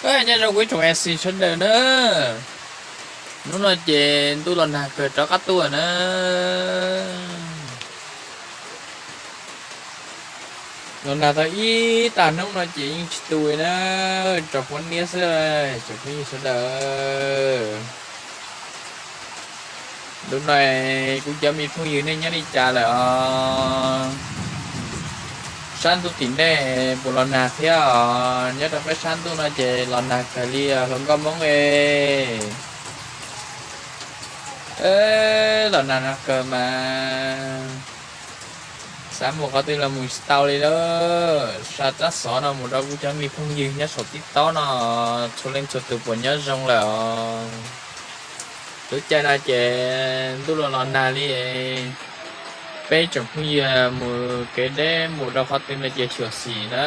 Nyob zoo kuv ib tsoom A C sawv daws na, hnub no ces ntuj los nag kawg rov qab tuaj na. Los nag tau ib tag hnub no ces yeej tsis tu li na, tsaus fuab niab xwb tsoom phooj ywg sawv daws. Hnub no kuv cov me phooj ywg nej nyob li cas lawm os? Sab ntuj tim nej puas los nag thiab os? Nyob rau peb sab ntuj no ces los nag kawg li hluas nkauj Hmoob e. Los nag no kawg mas xav mus qhov twg los mus tsis tau li lawm. Xa tsab xov no mus rau kuv cov me phooj ywg nyob saum TikTok no, txhua leej txhua tus puas nyob zoo lawm os? Lub caij no ces ntuj los los nag li, peb tsoom phooj ywg mus kev deb mus rau qhov twg no ces xyuam xim na.